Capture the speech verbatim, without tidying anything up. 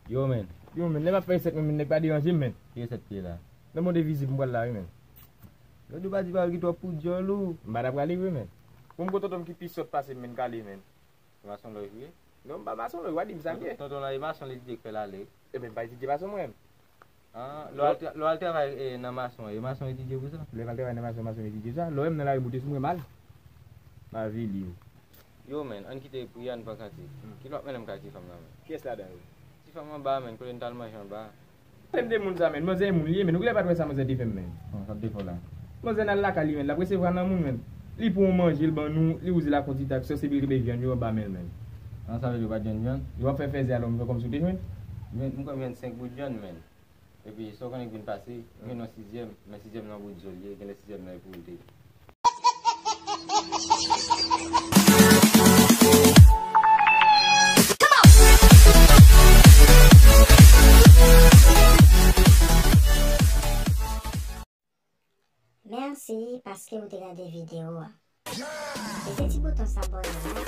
Yo, men. Yo, men, lè m ap fè resèt mwen, men, nèg pa deranje m, men. Ki resèt ki ye la? Nan mond envizib m pral la, wi, men. Yo, di w pa di pawòl ki twòp pou dyòl ou. M pa ta prale, wi, men. Bon, m gon tonton m ki pi sòt pase m, men, k ale, men. Mason lòj ou ye? Non, m pa mason lòj, w a di m sa m ye. Tonton lan e mason li di k fè l ale. Ebyen, m pa etidye mason mwen. Ah, lè w al tra-, lè w al travay, eh, nan mason, e mason etidye pou sa? Lè m al travay nan mason, mason etidye sa. Lè w wè m nan lari, moute sou mwen mal. M avili w. Yo, men, ann kite pri a, ann pran kati. Hmm. Ki lòt mennen m kay ti fanm nan, men? Kiyès ladan yo? Ti fanm anba, men, kote n t al manje anba. Pale m de moun sa, men. Manzè e moun li ye, men. Ou genlè pa t wè sa manzè te fè m, men. Bon, sa te fè w la. Manzè n al lakay li, men. L ap resevwa nan moun, men. Li pran yon manje, l ban nou, li wouze l ak yon ti tak sòs, epi l kenbe vyann yo anba men l, men. An, sa vle di w pa t jwenn vyann? Yo ap fè fèzè alò, m fè kòmsi w te jwenn. Men, m kwè m jwenn senk bout vyann, men. Epi, sa w konnen k vin pase, m jwenn yon sizyèm, men sizyèm nan bout zo l ye, genlè sizyèm nan e pou l te ye. Mèsi paske w te gade videyo a. Peze ti bouton sabone la